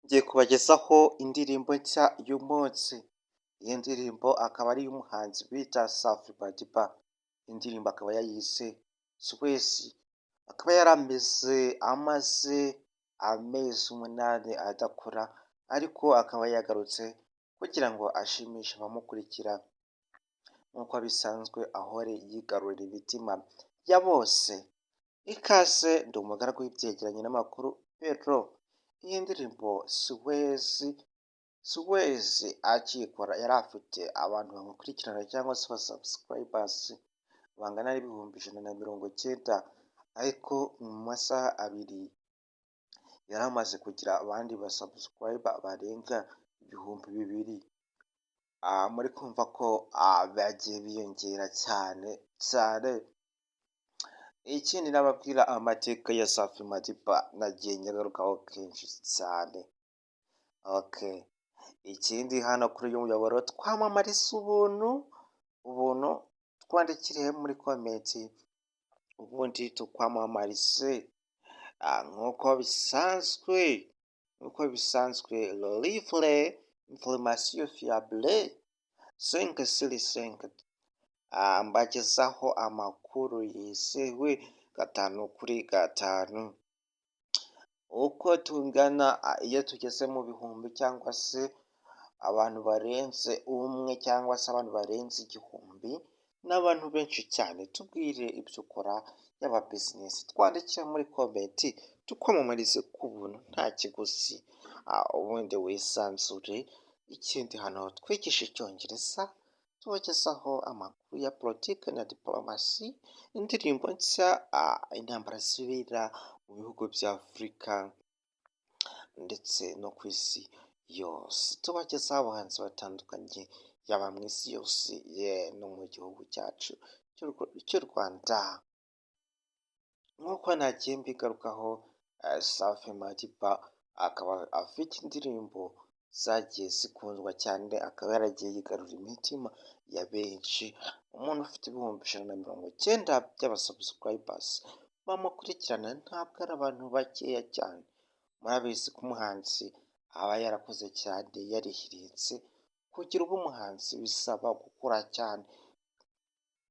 Ngiye kubagezaho indirimbo nshya y'umunsi. Iyi ndirimbo akaba ari iy'umuhanzi bita Safi Madiba. Indirimbo akaba yayise Siwezi, akaba yarameze amaze amezi 8 adakora, ariko akaba yagarutse kugira ngo ashimishe abamukurikira nk'uko bisanzwe ahore yigarurira imitima ya bose. Ikaze, ndi umugaragu w'ibyegeranyo n'amakuru Pedro. Iyi ndirimbo Siwezi, Siwezi akiyikora yari afite abantu bamukurikirana cyangwa se ba subscribers bangana n'190,000, ariko mu masaha 2 yari amaze kugira abandi ba subscriber barenga 2000. Muri kumva ko bagiye biyongera cyane cyane. Ikindi nababwira, amateka ya Safi Madiba nagiye nyagarukaho kenshi cyane. Okay. Ikindi, hano kuri uyu muyoboro twamamariza ubuntu, ubuntu. Twandikire muri comment ubundi tukwamamarize nk'uko bisanzwe, nk'uko bisanzwe. Livre information fiable 5 sur 5, mbagezaho amakuru yizewe 5 kuri 5. Uko tungana, iyo tugeze mu bihumbi cyangwa se abantu barenze umwe cyangwa se abantu barenze 1000, ni abantu benshi cyane. Tubwire ibyo ukora, yaba business, twandikire muri comment tukwamamarize ku buntu nta kiguzi, ubundi wisanzure. Ikindi, hano twigisha Icyongereza, tubagezaho amakuru ya politiki na diporomasi, indirimbo nshya, intambara zibera mu bihugu bya Afurika ndetse no ku isi yose. Tubagezaho abahanzi batandukanye, yaba mu isi yose ye no mu gihugu cyacu cy'u Rwanda. Nk'uko nagiye mbigarukaho, Safi Madiba akaba afite indirimbo zagiye zikundwa cyane, akaba yaragiye yigarurira imitima ya benshi. Umuntu ufite 190,000 by'aba subscribers bamukurikirana ntabwo ari abantu bakeya cyane. Murabizi ko umuhanzi aba yarakoze cyane, yarihiritse. Kugira ube umuhanzi bisaba gukora cyane.